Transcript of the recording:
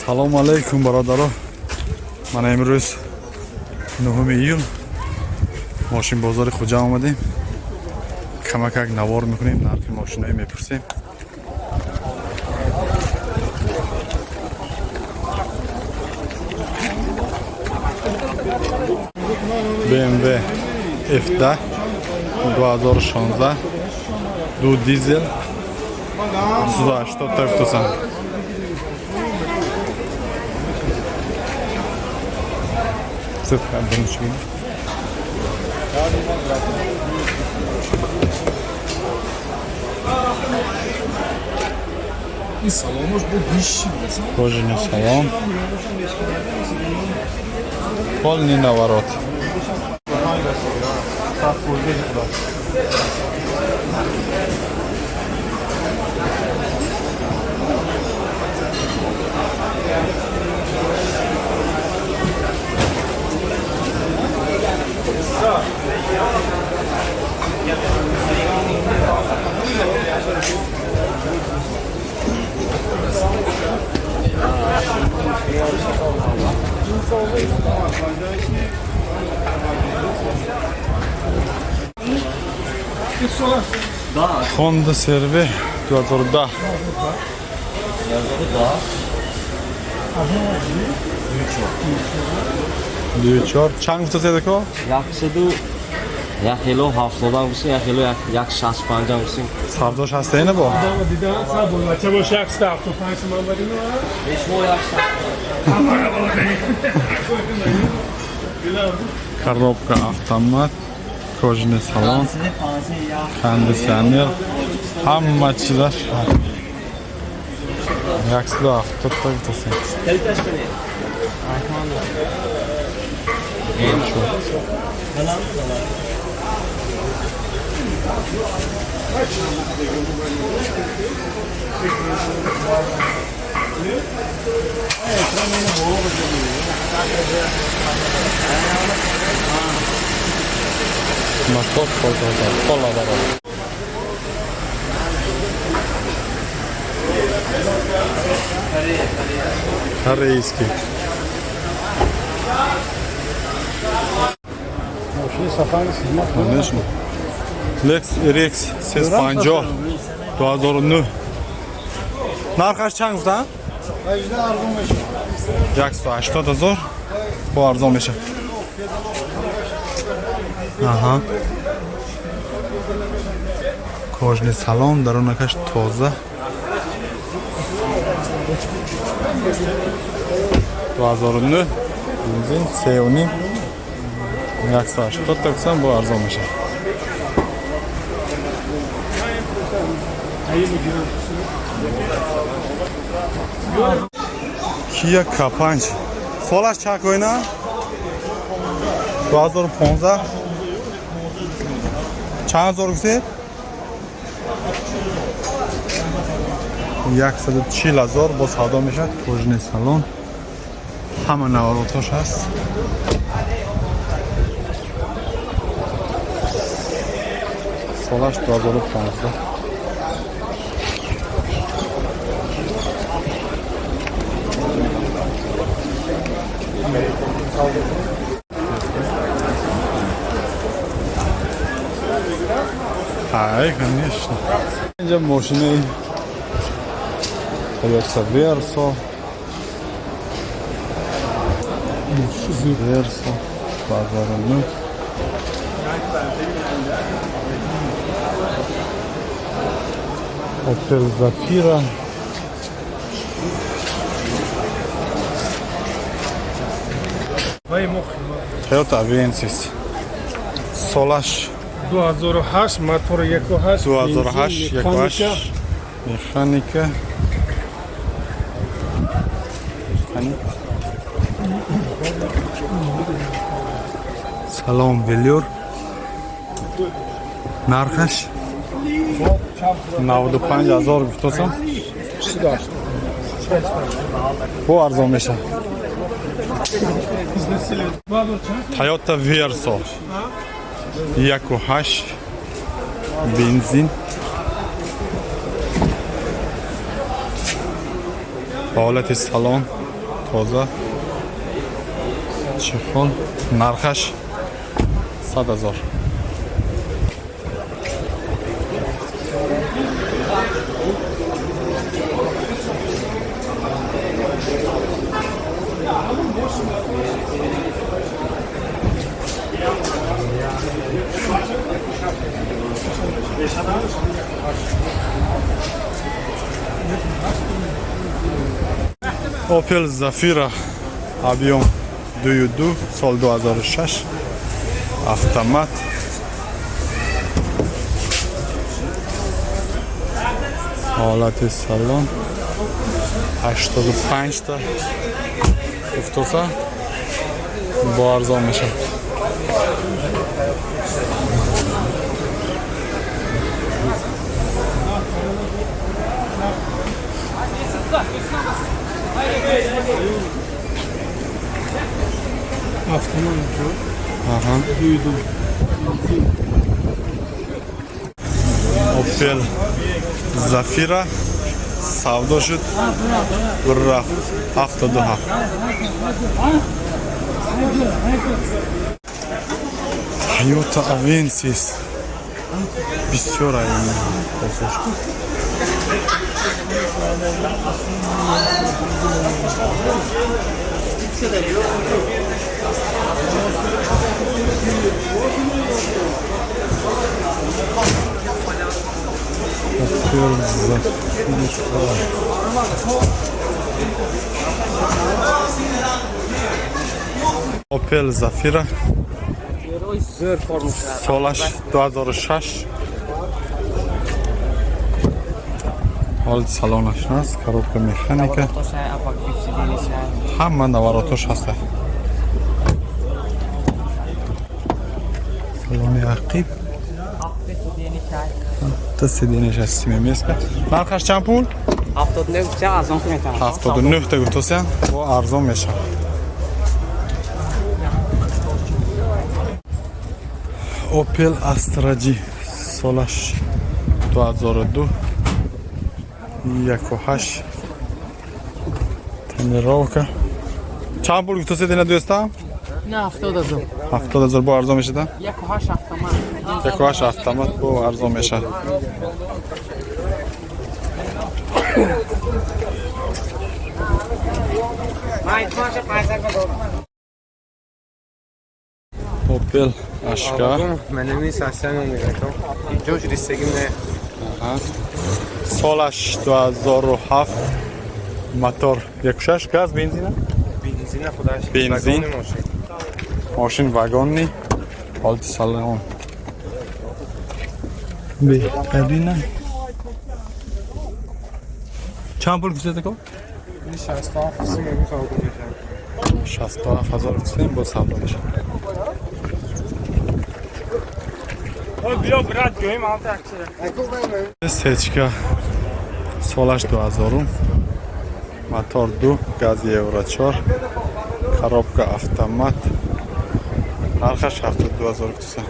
Салому алайкум, бародаро. Ман имрӯз 9 июл мошинбозори Хуҷанд омадем. Камакак навор мекунем, нархи мошинои мепурсем. BMW F10 2016, ду дизел, 280 та гуфтасан. Цифра бірінші. Ин салонош бо биши будасан. Кожаный салон. Полный наворот. Honda CR-V 2010. 24. Чанд гуфта ко? Яксаду як хело ҳафтодам гусим, як хело як 65-ам гусим. Савдош ҳаста ина бо? Бача бош 175 сомон барину. Бешмо як. Коробка автомат, кожаный салон, кондиционер, ҳама чизаш. 170 та гуфтасем. Мотор пола баробар. Корейский. Конечно. Lex RX 350 2009. Нархаш чанд гуфтан? 180 ҳазор бо арзон мешавад. Аҳа. Кожаный салон, дарунакаш тоза. 2009, бензин, 3,5, 180 та гуфтан, бо арзон мешавад. Kia K5 солаш чанд коина? 2015, чанд ҳазор гуфтед? 140 ҳазор бо савдо мешавад. Кожаный салон, ҳама наворотош ҳаст. Солаш 2015. Ай, конечно. Инҷа мошинаи Toyota Verso. Verso 2009. Opel Zafira. Toyota Avensis. Солаш 2008, мотор 1.8. 2008, 1.8, механика. Қани? Салон велюр. Нархаш 95 ҳазор гуфтосам. Бо арзон мешавад. Toyota Verso 1.8, бензин, ба ҳолати салон. Тоза, чехол. Нархаш 100 000. Opel Zafira, объем 2.2, сол 2006, автомат. Ҳолати салон. 85 та гуфтоса, бо арзон мешавад. Автомат. Аҳа. 2.2. Opel Zafira савдо шуд, bir 77. Toyota Avensis бисёр ай бозор. Opel Zafira, Opel Zafira, солаш 2006, ҳолати салонаш наст, коробка механика, ҳама наворотош ҳаста. Салони ақиб та сиденья ш семиместка. Нархаш чанд пул? 79 арзон метавонам. 79 та гуфтосян, бо арзон мешавад. Opel Astra G, солаш 2002, 1.8, тонировка. Чанд пул гуфтосед ина, дӯста? Не, 70 000. 70 000, бо арзон мешада? 1.8 автомат. 1.8 автомат, бо арзон мешад. Ман 500 дорам. Opel Qashqa. Менеми сасян мегӯям. Инҷо ристагим не. Солаш 2007, мотор 1.6, газ, бензина? Бензина худаш. Бензин. Вагони мошин. Мошин вагонный. Ҳолати салон беҳтарина. Чанд пул гуфтед, ако? Ини 67 сум мегӯ, савдо мешавад. 67 ҳазор гуфтем, бо савдо мешавад. Биё, брат, ҷоим алта. Сечка, солаш 2000, мотор 2, газ евро 4, коробка автомат. Нархаш 72 000 гуфтем.